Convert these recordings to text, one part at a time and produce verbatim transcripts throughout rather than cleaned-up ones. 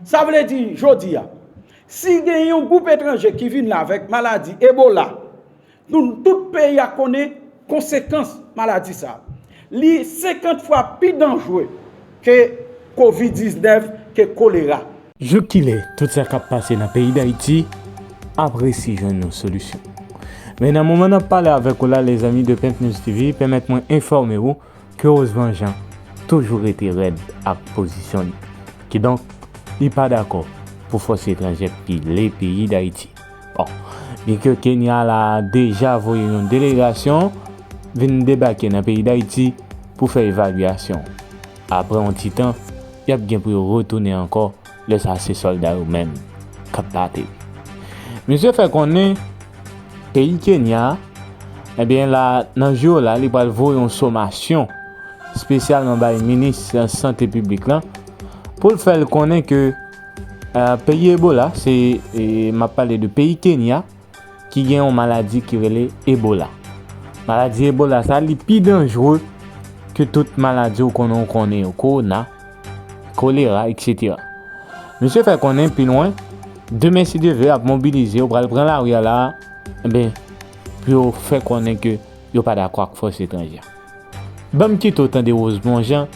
Sa vle di, jodi a, si gen yon gwoup etranje ki vin la avèk maladi Ebola, nou tout peyi a konnen konsekans maladi sa a. Li senkant fwa pi danjre ke kovid diznèf, ke kolera. Jouk kilè tout sa k ap pase nan peyi Dayiti ap resi jwenn yon solisyon? Men nan moman n ap pale avèk ou la, lèzanmi de Pimp News T V, pèmèt mwen enfòme ou ke Rosemond Jean toujou rete rèd ak pozisyon li. Kidonk, li pa dakò pou fòs etranjè pile peyi Dayiti. Bon, byenke Kenya la deja voye yon delegasyon vin debake nan peyi Dayiti pou fè evalyasyon. Apre yon ti tan, y ap gen pou yo retounen ankò, lè sa se sòlda yo menm k ap bate. Misye fè konnen peyi Kenya, ebyen la, nan jou yo la, li pral voye yon somasyon espesyalman bay minis sante piblik lan pou l fè l konnen ke, eh, peyi Ebola, se, eh, m ap pale de peyi Kenya, ki gen yon maladi ki rele Ebola. Maladi Ebola sa, li pi danjre ke tout maladi ou konnen, ou konnen yo, kowona, kolera, etsetera. Misye fè konnen pi lwen, demen si Dye vle, ap mobilize, yo pral pran lari a la, enben, pou yo fè konnen ke yo pa dakò ak fòs etranjè. Ban m kite w tande Rosemond Jean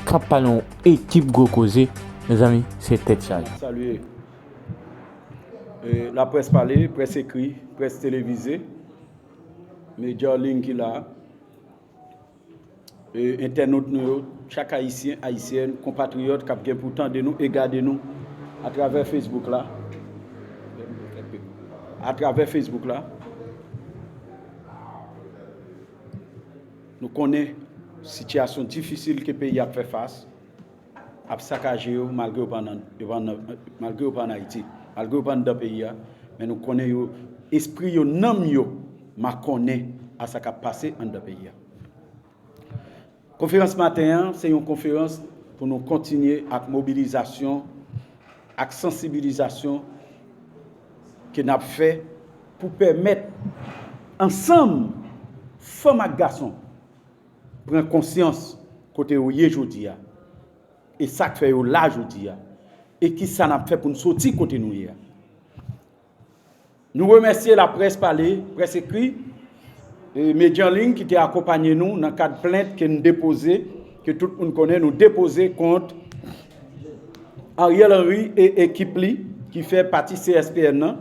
k ap pale yon ekip gwo koze, mezanmi, se tèt chaje. Salye, e, laprès pale, près ekri, près televize, medya an liy ki la, e, entènot nou yo, chak Ayisyen, Ayisyèn, konpatriyòt k ap gen pou tande nou e gade nou atravè Facebook la, atravè Facebook la. Nou konnen sitiyasyon difisil ke peyi a ap fè fas, ap sakaje yo malgre yo pa nan, yo pa nan, malgre yo pa ann Ayiti, malgre yo pa anndan peyi a, men nou konnen yo, espri yo, nanm yo makònen a sa k ap pase anndan peyi a. Konferans maten an, se yon konferans pou nou kontinye ak mobilizasyon, ak sansibilizasyon ke n ap fè pou pèmèt ansanm, fanm ak gason, pran konsyans kote yo ye jodi a, e sa k fè yo la jodi a, e ki sa n ap fè pou n soti kote nou ye a. Nou remèsye laprès pale, près ekri, e medya an liy ki te akonpanye nou nan kad plent ke n depoze, ke tout moun konnen nou depoze kont Ariel Henry e ekip li ki fè pati C S P N nan,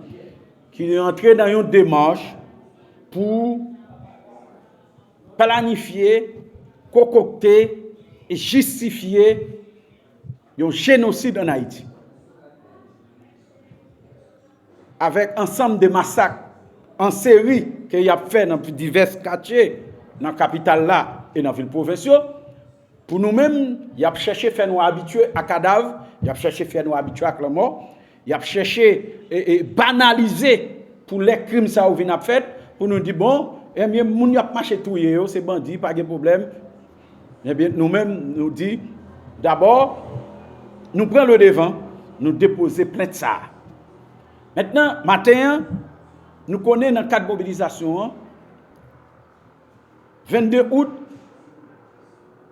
ki antre nan yon demach pou planifye, kokokte e jistifye yon jenosid ann Ayiti, avèk ansanm de masak an seri ke y ap fè nan divès katye nan kapital la e nan vil pwovens yo. Pou nou menm, y ap chèche fè nou abitye a kadav, y ap chèche fè nou abitye ak lanmò, y ap chèche, e, e, banalize pou lè krim sa yo vin ap fèt, pou nou di, bon, ebyen, moun y ap mache touye yo, se bandi, pa gen pwoblèm. Ebyen, nou menm, nou di, dabò, nou pran le devan, nou depoze plent sa a. Mentnan, maten an, nou konnen nan kad mobilizasyon an, vennde out,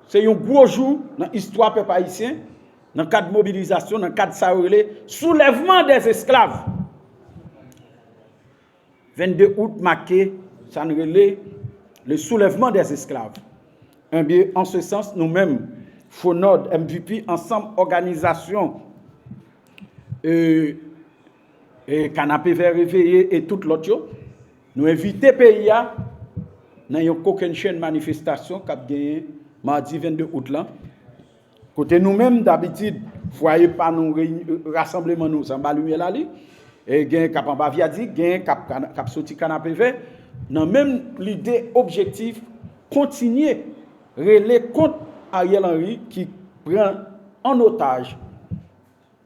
se yon gwo jou nan istwa pèp ayisyen, nan kad mobilizasyon, nan kad sa yo rele soulèvman dèz esklav. Vennde out make sa n rele le soulèvman dèz esklav. Ebyen, an se sans, nou menm, Fonòd, M V P, ansanm òganizasyon, e, e Kanapevè Reveye e tout lòt yo, nou envite peyi a nan yon kokennchenn manifestasyon k ap genyen madi vennde out lan. Kote nou menm, dabitid, fwaye pa nou, reyi-, rasanbleman nou, se anba limyè lali. E gen k ap anba vyadik, gen k ap, k ap soti Kanapevè. Nan menm lide, objektif, kontinye rele kont Ariel Henry ki pran an otaj,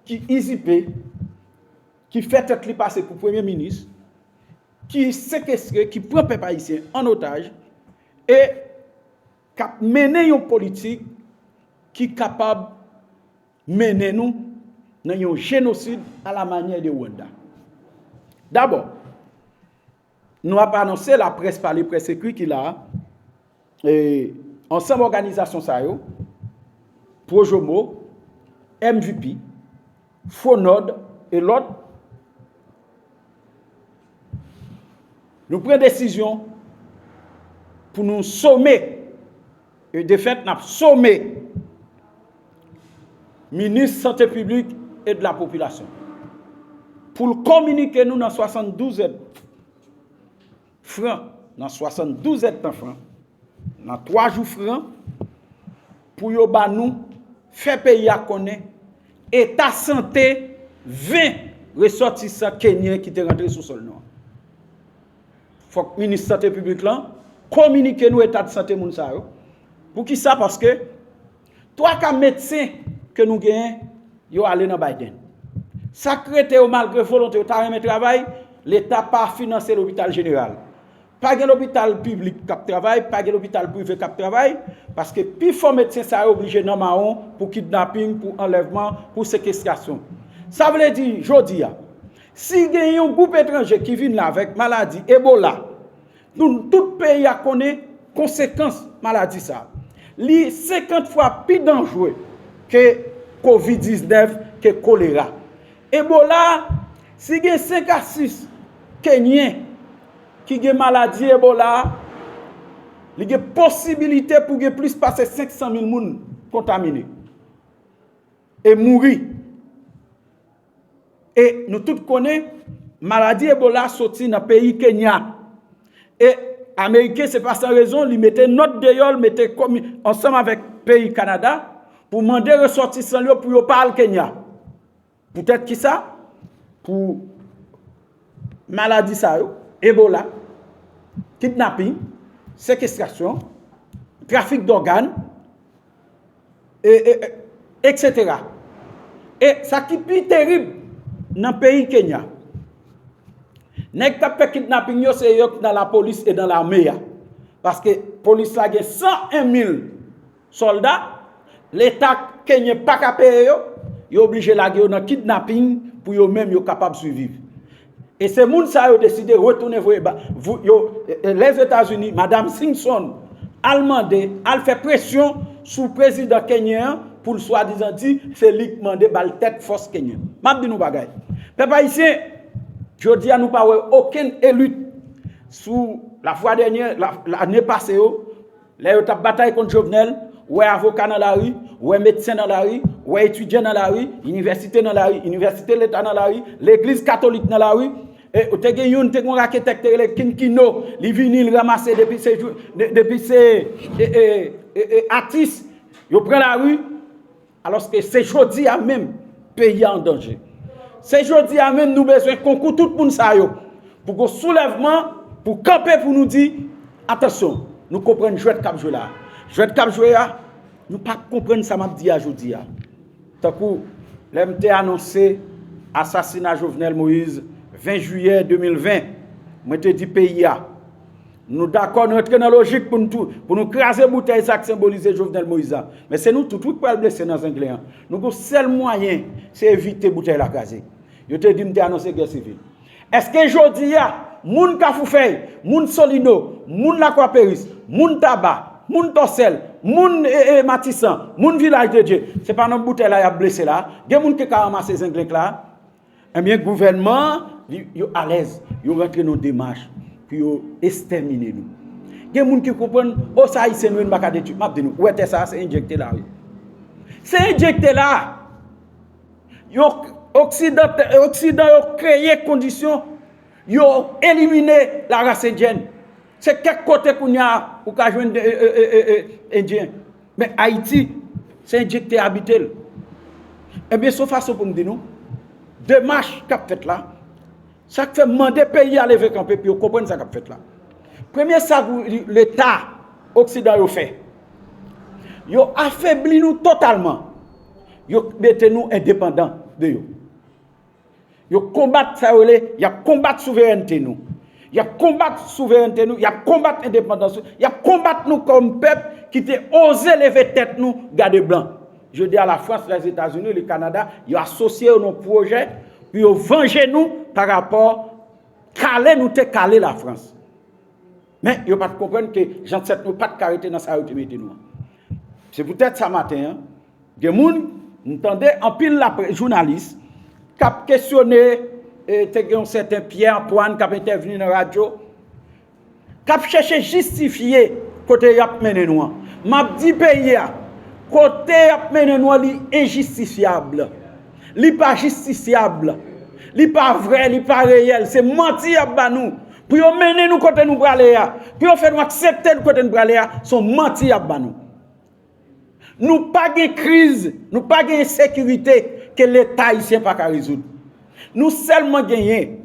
ki izipe, ki fè tèt li pase pou premye minis, ki sekestre, ki pran pèp ayisyen an otaj, e k ap mennen yon politik ki kapab mennen nou nan yon jenosid alamanyè de Rwanda. Dabò, nou ap anonse laprès pale, près ekri ki la a, e ansanm òganizasyon sa yo, Projomo, M V P, Fonord e lòt, nou pran desizyon pou nou some, e defèt n ap some minis sante piblik e de la popilasyon pou l kominike nou nan swasanndouz èd fran, nan swasanndouz èdtan fran, nan twa jou fran, pou yo ba nou, fè peyi a konnen eta sante ven resòtisan kenyen ki te rantre sou sòl nou an. Fòk minis sante piblik lan kominike nou eta de sante moun sa yo. Poukisa? Paske twa ka medsen ke nou genyen, yo ale nan Biden. Sa k rete yo, malgre volonte yo ta renmen travay, Leta pa finanse lopital jeneral. Pa gen lopital piblik k ap travay, pa gen lopital prive k ap travay, paske pifò medsen sa yo oblije nan mawon pou kidnaping, pou anlèvman, pou sekestrasyon. Sa vle di, jodi a, si gen yon gwoup etranje ki vin la avèk maladi Ebola, nou tout peyi a konnen konsekans maladi sa. Li senkant fwa pi danjre ke kovid diznèf, ke kolera. Ebola, si gen senk a sis kenyen ki gen maladi Ebola, li gen posibilite pou gen plis pase senk san mil moun kontamine e mouri. E nou tout konnen, maladi Ebola soti nan peyi Kenya. E Ameriken, se pa san rezon, li mete nòt deyò, l mete komi-, ansanm avèk peyi Kanada, pou mande resòtisan l yo pou yo pa al Kenya. Poutèt kisa? Pou maladi sa yo, Ebola, kidnaping, sekestrasyon, trafik dògàn, e, e, e, etsetera. E sa ki pi terib nan peyi Kenya, nèg k ap fè kidnaping yo, se yo k nan lapolis e nan lame a. Paske polis la gen san en mil sòlda, Leta kenyen pa ka peye yo, yo oblije lage yo nan kidnaping pou yo menm yo kapab swiviv. E se moun sa yo deside retounen voye ba, vou-, yo, e, e, Lèzetazini, Madam Simpson, al mande, al fè presyon sou prezidan kenyen an pou l swadizan di se li k mande ba l tèt fòs kenyen. M ap di nou bagay. Pèp ayisyen, jodi a nou pa wè okenn elit sou lafwa dènye, la, lane pase yo, lè yo t ap batay kont Jovenel, ou wè avoka nan lari, ou wè medsen nan lari, ou wè etidyan nan lari, inivèsite nan lari, inivèsite leta nan lari, legliz katolik nan lari. E, ou te gen youn, te gen yon raketè ki te rele Kinkino, li vini, li ranmase depi se jou, de, depi se, e, e, e, e, atis, yo pran lari, alòske se jodi a menm, peyi a an danje. Se jodi a menm nou bezwen konkou tout moun sa yo pou gon soulèvman, pou kanpe, pou nou di, atansyon, nou konprann jwèt k ap jwe la. Jwèt k ap jwe a, nou pa konprann sa m ap di a jodi a. Tankou lè m te anonse asasina Jovenel Moïse ven jiyè de mil ven, mwen te di peyi a, nou dakò, nou antre nan lojik pou nou tou, pou nou kraze boutèy sa k senbolize Jovenel Moïse la. Men se nou tout wi k pral blese nan zenglen an. Nou gon sèl mwayen, se evite boutèy la kraze. Yo te di m te anonse gè sivil. Èske jodi a, moun Kafou Fèy, moun Solino, moun Lakwa Peris, moun Taba, moun Tòsèl, moun, e, e, Matisan, moun Vilaj de Dye, se pa nan boutèy la y ap blese la? Gen moun ki ka ranmase zenglen k la? Ebyen, gouvènman an, li, yo alèz, yo rantre nan demach pou yo ekstèmine nou. Gen moun ki konprann, o, se Ayisyen nou ye, nou pa ka detwi. M ap di nou, ou wè tè sa a, se Endyen ki te la, wi. Se Endyen ki te la. Yo, Oksidan, Oksidan, yo kreye kondisyon, yo elimine laras endyèn. Se kèk kote kounye a ou ka jwenn de, e, e, e, e, e, Endyen. Men Ayiti, se Endyen ki te abite l. Ebyen, se yon fason pou m di nou, demach k ap fèt la, sa k fè m mande peyi a leve kanpe pou yo konprann sa k ap fèt la. Premye sa pou Leta Oksidan yo fè, yo afebli nou totalman. Yo mete nou endepandan de yo. Yo konbat sa yo rele, y ap konbat souverènte nou. Y ap konbat souverènte nou, y ap konbat endepandans nou, y ap konbat nou kòm pèp ki te oze leve tèt nou gade blan. Jodi a, Lafrans, Lèzetazini, le Kanada, yo asosye yo nan pwojè pou yo vanje nou pa rapò kale nou te kale Lafrans. Men, yo pa t konprann ke zansèt nou pa t ka rete nan sa yo te mete nou an. Se poutèt sa maten an, gen moun, m tande anpil laprès, jounalis, k ap kesyone, e, te gen yon sèten Pyè Antwàn k ap entèvni nan radyo, k ap chèche jistifye kote y ap mennen nou an. M ap di peyi a, kote y ap mennen nou an, li enjistifyab. Li pa jistisyab. Li pa vrè, li pa reyèl. Se manti y ap ba nou. Pou yo mennen nou kote nou prale a, pou yo fè nou aksepte nou kote nou prale a, se yon manti y ap ba nou. Nou pa gen kriz, nou pa gen ensekirite ke Leta ayisyen pa ka rezoud. Nou sèlman genyen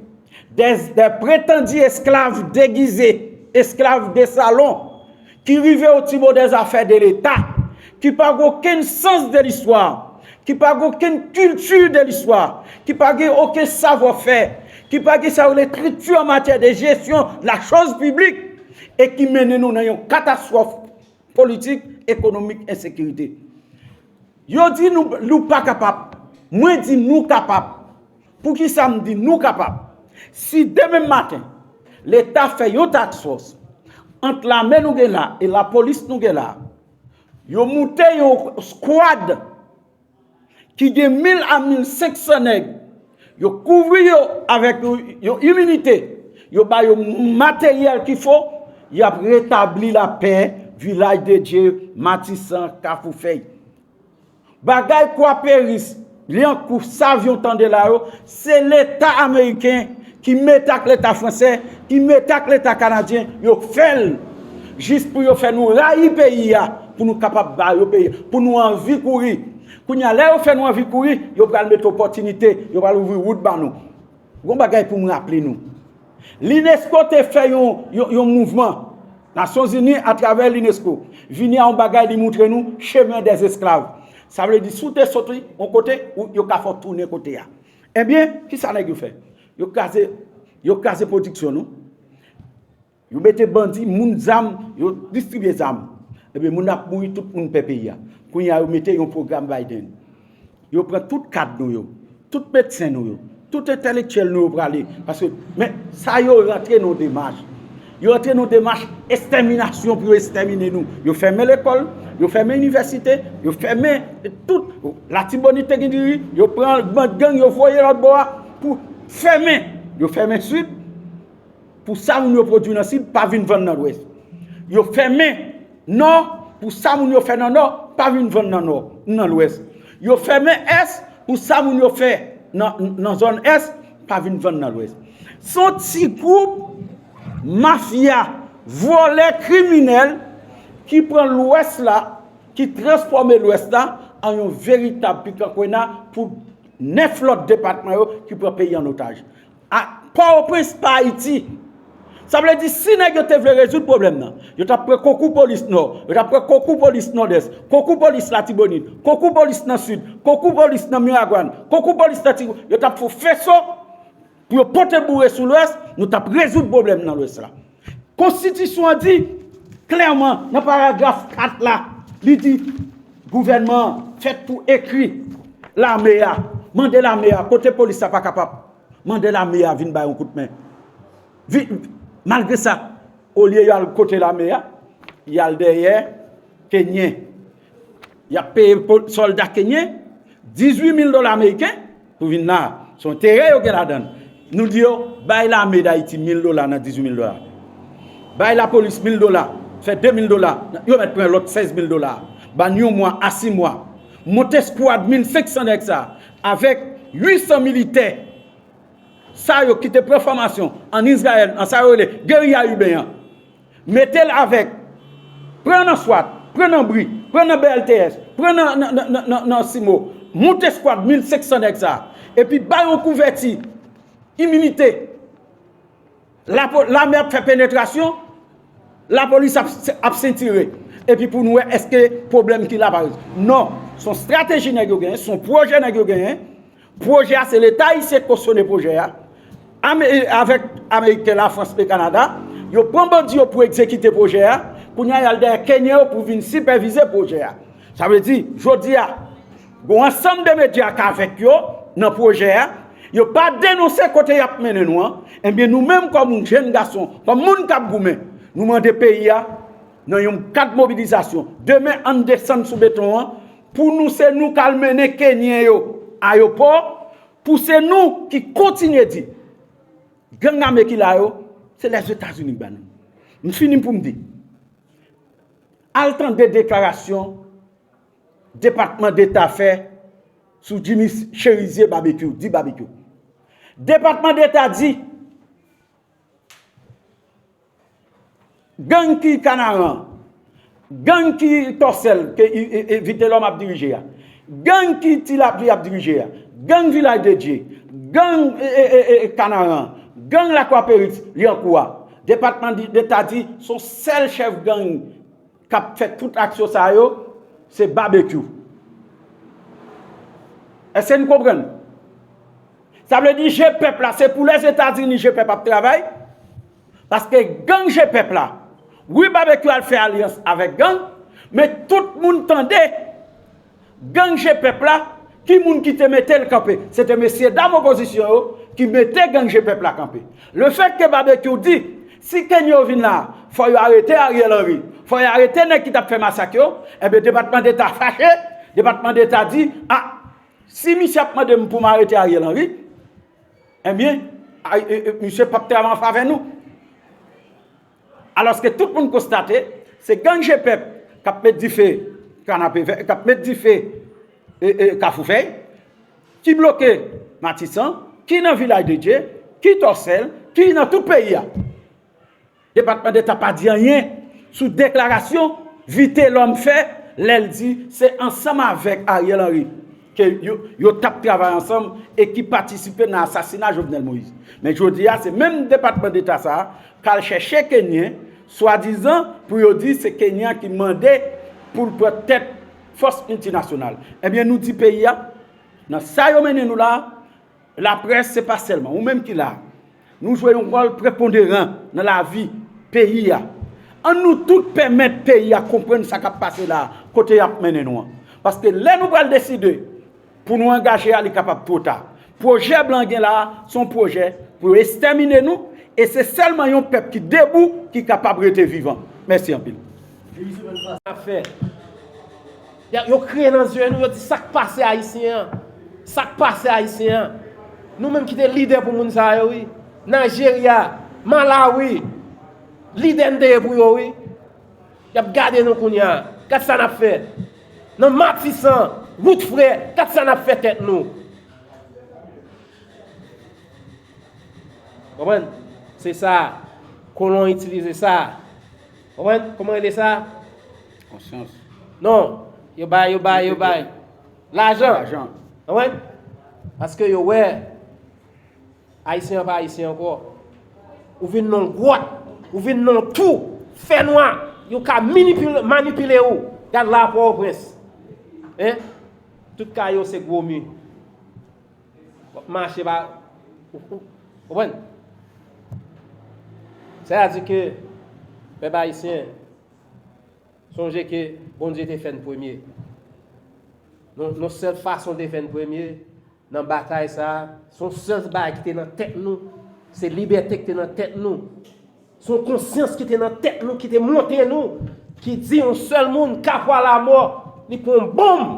de, de pretandi esklav degize, esklav de salon, ki rive au timon des affaires de l'État, ki pa gen okenn sans de listwa, ki pa gen okenn kilti de listwa, ki pa gen okenn savwafè, ki pa gen sa yo rele estrikti an matyè de jesyon de la chose publique, e ki mennen nou nan yon katastwòf politik, ekonomik, ensekirite. Yo di nou, nou pa kapab. Mwen di nou kapab. Poukisa m di nou kapab? Si demen maten, Leta fè yon task force ant lame nou gen la e lapolis nou gen la, yo moute yon skwad ki gen mil a mil senk san nèg, yo kouvri yo avèk yon, yon iminite, yo ba yo materyèl ki fo, y ap retabli lapè, Vilaj de Dye, Matisan, Kafou Fèy. Bagay Kwaperis, Lyankou, Savyon tande la yo, se Leta ameriken ki mete ak Leta fransè, ki mete ak Leta kanadyen, yo fè l jis pou yo fè nou rayi peyi a, pou nou kapab ba yo peyi, pou nou anvi kouri. Kounye a, lè yo fè nou anvi kouri, yo pral mete opòtinite, yo pral ouvri wout ba nou. Gon bagay pou m raple nou. Linesko te fè yon, yon, yon mouvman. Nasyonzini, atravè Linesko, vini a yon bagay li moutre nou chemen dèz esklav. Sa vle di, si w te soti yon kote, ou, yo ka fè w tounen kote a. Ebyen, kisa nèg yo fè? Yo kraze, yo kraze pwodiksyon nou. Yo mete bandi, moun zam, yo distribye zam. Ebyen, moun ap mouri, tout moun pè peyi a. Kounye a, yo mete yon pwogram Biden. Yo pran tout kad nou yo, tout medsen nou yo, tout entèlektyèl nou yo prale. Paske, men, sa yo rantre nan yon demach. Yo rantre nan yon demach ekstèminasyon pou yo ekstèmine nou. Yo fèmen lekòl, yo fèmen inivèsite, yo fèmen tout. Latibonit te gen diri, yo pran banngang, yo voye lòt bò a pou fèmen. Yo fèmen Sid, pou sa moun yo pwodui nan Sid pa vin vann nan Lwès. Yo fèmen Nò, pou sa moun yo fè nan Nò pa vin vann nan Nò, nan Lwès. Yo fèmen Ès, pou sa moun yo fè nan, nan zòn Ès pa vin vann nan Lwès. Se yon ti gwoup mafya, vòlè, kriminèl ki pran Lwès la, ki transfòme Lwès la an yon veritab pikankwena pou nèf lòt depatman yo ki pran peyi an otaj. A, Pòtoprens pa Ayiti. Sa vle di, si nèg yo te vle rezoud pwoblèm nan, yo t ap pran konkou polis Nò, yo t ap pran konkou polis Nòdès, konkou polis Latibonit, konkou polis nan Sid, konkou polis nan Miragwàn, konkou polis nan Ti, yo t ap fè yon feso pou yo pote boure sou Lwès, nou t ap rezoud pwoblèm nan Lwès la. Konstitisyon an di klèman nan paragraf kat la, li di gouvènman an fèt pou ekri lame a, mande lame a, kote polis la pa kapab, mande lame a vin bay yon kout men. Vi-, malgre sa, olye y al kote lame a, y al dèyè Kenyen. Y ap peye po-, sòlda kenyen dizuit mil dola ameriken pou vin la. Se yon enterè yo gen ladan l. Nou di yo, bay lame Dayiti mil dola nan dizuit mil dola. Bay lapolis mil dola, fè de mil dola. Yo mèt pran lòt sèz mil dola. Ban yon mwa a sis mwa. Monte eskwad mil senk san nèg sa, avèk uit san militè. Sa yo ki te pran fòmasyon ann Izrayèl, nan sa yo rele geriya iben an. Mete l avèk, pran nan swat, pran nan bri, pran nan B L T S, pran nan, nan, nan, nan, nan, nan simo, monte eskwad mil senk san nèg sa, epi bay yon kouvèti, iminite. Lapo-, lame ap fè penetrasyon, lapolis ap, ap sentire. Epi pou nou wè èske pwoblèm ki la pa rezoud. Non, se yon estrateji nèg yo genyen, se yon pwojè nèg yo genyen. Pwojè a se Leta ayisyen k kosyone pwojè a. Ame-, avèk Ameriken, Lafrans e Kanada, yo pran bandi yo pou egzekite pwojè a. Kounye a, y al dèyè Kenyen yo pou vin sipèvize pwojè a. Sa vle di, jodi a, gon ansanm de medya k avèk yo nan pwojè a. Yo pa denonse kote y ap mennen nou an. Ebyen, nou menm kòm yon jèn gason, kòm moun k ap goumen, nou mande peyi a, nan yon kad mobilizasyon. Demen, ann desann sou beton an. Pou nou, se nou k al mennen Kenyen yo ayewopò, Pou se nou ki kontinye di, gang ame ki la yo, se Lèzetazini k ba nou. M fini pou m di, al tande deklarasyon Depatman Deta fè sou Jimmy Cherizier Babekyou, di Babekyou. Depatman Deta di, gang ki Kanaran, gang ki Tòsèl, ke e, e, e, Vitelòm ap dirije a, gang ki Ti Lapli ap dirije a, gang Vilaj de Dye, gang e, e, e, e, Kanaran, gang Lakwa Peris, Lyankou a. Depatman di- Deta di se yon sèl chèf gang k ap fè tout aksyon sa yo, se Babekyou. Èske n konprann? Sa vle di je pèp la, se pou Lèzetazini je pèp ap travay. Paske gang je pèp la, wi, Babekyou al fè alyans avèk gang, men tout moun tande gang je pèp la, ki moun ki te mete l kanpe? Se te mesye dam opozisyon yo ki mete gang je pèp la kanpe. Lefètke Babekyou di, si Kenya yo vin la, fò yo arete Ariel Henry, fò yo arete nèg ki t ap fè masak yo, enben Depatman Deta fache, Depatman Deta di, a, si misye ap mande m pou m arete Ariel Henry, enben, a, e, e, misye p ap travay an favè nou. Alòske tout moun konstate, se gang je pèp k ap met dife Kanapevè, k ap met dife e, e, Kafou Fèy, ki bloke Matisan, ki nan Vilaj de Dye, ki Tòsèl, ki nan tout peyi a. Depatman Deta pa di anyen sou deklarasyon Vitelòm fè lè l di se ansanm avèk Ariel Henry ke yo, yo t ap travay ansanm e ki patisipe nan asasina Jovenel Moïse. Men jodi a, se menm Depatman Deta sa a k al chèche Kenyen, swadizan pou yo di se Kenyen ki mande pou l pran tèt fòs miltinasyonal. Ebyen, nou di peyi a, nan sa yo mennen nou la a, laprès, se pa sèlman ou menm ki la a. Nou jwe yon wòl preponderan nan lavi peyi a. Ann nou tout pèmèt peyi a konprann sa k ap pase la a, kote y ap mennen nou an. Paske lè nou pral deside pou nou angaje a, li kapab twò ta. Pwojè blan gen la a, se yon pwojè pou yo ekstèmine nou, e se sèlman yon pèp ki debou ki kapab rete vivan. Mèsi anpil. Ap fè. Yo, yo kriye nan zye nou, yo di, "Sa k pase Ayisyen an? Sa k pase Ayisyen an?" Nou menm ki te lidè pou moun sa yo, wi. Nigeria, Malawi, lidè n te ye pou yo, wi. Y ap gade nou kounye a. Gad sa n ap fè. Nan Matisan, wout frè, gad sa n ap fè tèt nou. Konprann? Se sa. Kolon itilize sa. Konprann? Kòman rele sa? Konsyans. Non. Yo bay, yo bay, yo bay. Lajan. Lajan. Konprann? Paske yo wè, Ayisyen an pa Ayisyen ankò. Ou vin nan yon gwòt, ou vin nan yon twou, fènwa. Yo ka minipile, manipile ou. Gad la, Pòtoprens. Hein? Tout kay yo se gwo mi. W ap mache pa, ou, ou, konprann? Sa vle di ke, pèp ayisyen, sonje ke Bondye te fè n premye. Non, non sèl fason te fè n premye nan batay sa a, se yon sèl bagay ki te nan tèt nou, se libète ki te nan tèt nou. Se yon konsyans ki te nan tèt nou, ki te monte nou, ki di yon sèl moun, Kafou a Lamò, li pran yon bonm.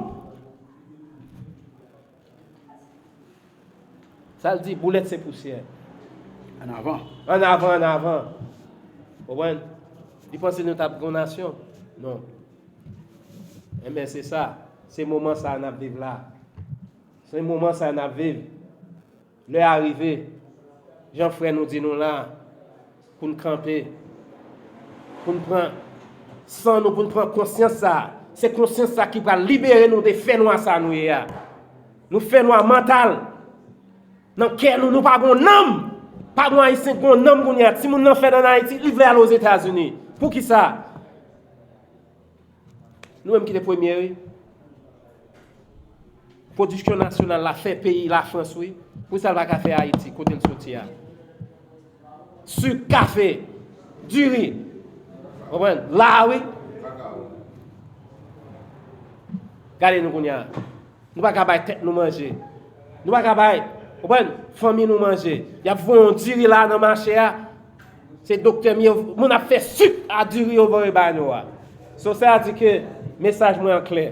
Sa l di, boulèt se pousyè. Ann avan. Ann avan, ann avan. Konprann? Li panse nou t ap gen yon nasyon? Non. Enben, se sa. Se moman sa a n ap viv la. Se moman sa a n ap viv. Lè a rive. Jan frè nou di nou la, pou n kanpe, pou n pran san nou, pou n pran konsyans sa a. Se konsyans sa a ki pral libere nou de fènwa sa a nou ye a. Nou fènwa mantal. Nan kè nou, nou pa gon nanm. Pa gon Ayisyen ki gon nanm kounye a. Timoun nan fèt ann Ayiti, li vle al Ozetazini. Poukisa? Nou menm ki te premye, wi. Pwodiksyon nasyonal la fè peyi Lafrans, wi. Poukisa l pa ka fè Ayiti, kote l soti a? Sik, kafe, diri. Konprann? La, wi. Gade nou kounye a. Nou pa ka bay tèt nou manje. Nou pa ka bay, konprann, fanmi nou manje. Y ap voye yon diri la nan mache a. Se doktè m ye, moun ap fè sik a diri yo voye ba nou a. So, sa di ke mesaj mwen an klè.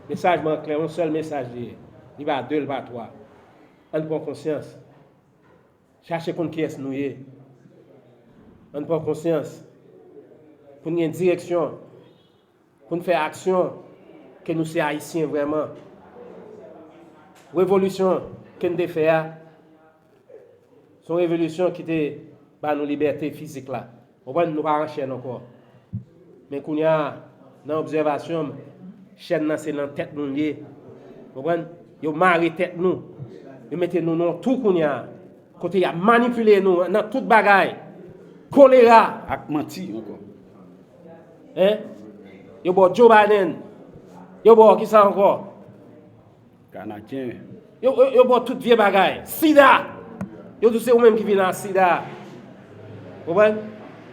Mesaj mwen an klè, yon sèl mesaj li ye. Li pa de, li pa twa. Ann pran konsyans. Chache konn kiyès nou ye. Ann pran konsyans. Pou n gen direksyon. Pou n fè aksyon ke nou se Ayisyen vrèman. Revolisyon ke n te fè a, se yon revolisyon ki te ba nou libète fizik la. Konprann? Nou pa an chèn ankò. Men kounye a, nan obsèvasyon m, chèn nan se nan tèt nou l ye. Konprann? Yo mare tèt nou. Yo mete nou nan yon twou kounye a. Kote y ap manipile nou nan tout bagay. Kolera. Ak manti ankò. Hein? Yo ba w Joe Biden. Yo ba w kisa ankò? Kanadyen. Yo, yo, yo ba w tout vye bagay. Sida. Yo di se ou menm ki vin ak sida. Konprann?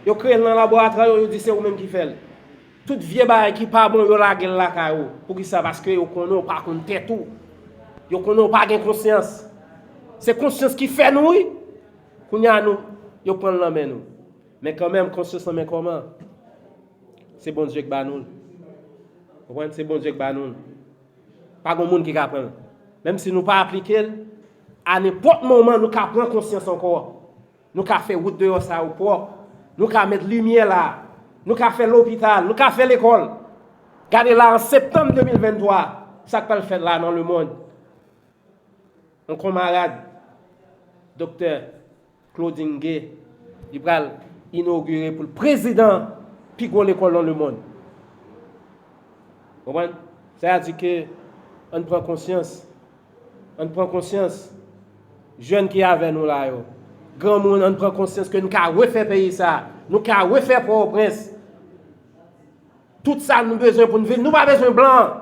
Yo kreye l nan laboratwa yo, yo di se ou menm ki fè l. Tout vye bagay ki pa bon, yo lage l lakay ou. Poukisa? Paske yo konnen w pa konn tèt ou. Yo konnen w pa gen konsyans. Se konsyans ki fè nou, wi. Kounye a nou, yo pran l nan men nou. Men kanmenm, konsyans lan men kòman? Se Bondye k ba nou l. Konprann? Se Bondye k ba nou l. Pa gen moun ki ka pran l. Menm si nou pa aplike l, a nenpòt moman, nou ka pran konsyans ankò. Nou ka fè wout deyò sa yo pwòp. Nou ka met limyè la. Nou ka fè lopital. Nou ka fè lekòl. Gade la, an septanm de mil venntwa, sa k pral fèt la nan lemonn. Yon konmarad, Doktè Claudine Gay, li pral inogire pou l prezidan pi gwo lekòl nan lemonn. Konprann? Sa a di ke ann pran konsyans. Ann pran konsyans. Jèn ki avè nou la yo. Granmoun, ann pran konsyans ke nou ka refè peyi sa. Nou ka refè Pòtoprens. Tout sa nou bezwen pou n viv. Nou pa bezwen blan.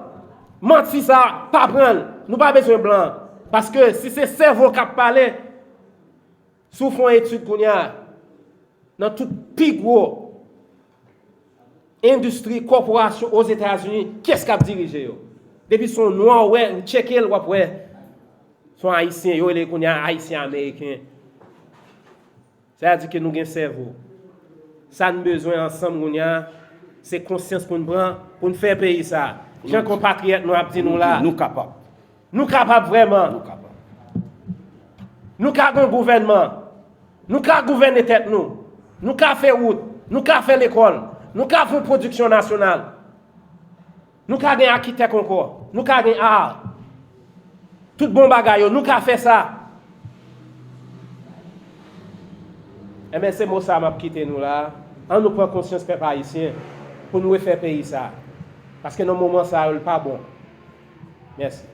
Manti sa, pa pran l. Nou pa bezwen blan. Paske si se sèvo k ap pale, si w fè yon etid kounye a, nan tout pi gwo endistri, kòporasyon Ozetazini, kiyès k ap dirije yo? Depi se yon nwa w wè, ou tcheke l, w ap wè se yon Ayisyen, yo rele kounye a Ayisyen Ameriken. Sa vle di ke nou gen sèvo. Sa n bezwen ansanm kounye a, se konsyans pou n pran, pou n fè peyi sa. Jan konpatriyòt nou ap di nou la. Nou kapab. Nou kapab vrèman. Nou kapab. Nou ka gen gouvènman. Nou ka gouvène tèt nou. Nou ka fè wout. Nou ka fè lekòl. Nou ka fè yon pwodiksyon nasyonal. Nou ka gen akitèk ankò. Nou ka gen art. Tout bon bagay yo, nou ka fè sa. Enben, se mo sa a m ap kite nou la. Ann nou pran konsyans, pèp ayisyen, pou n refè peyi sa. Paske nan moman sa yo, li pa bon. Mèsi.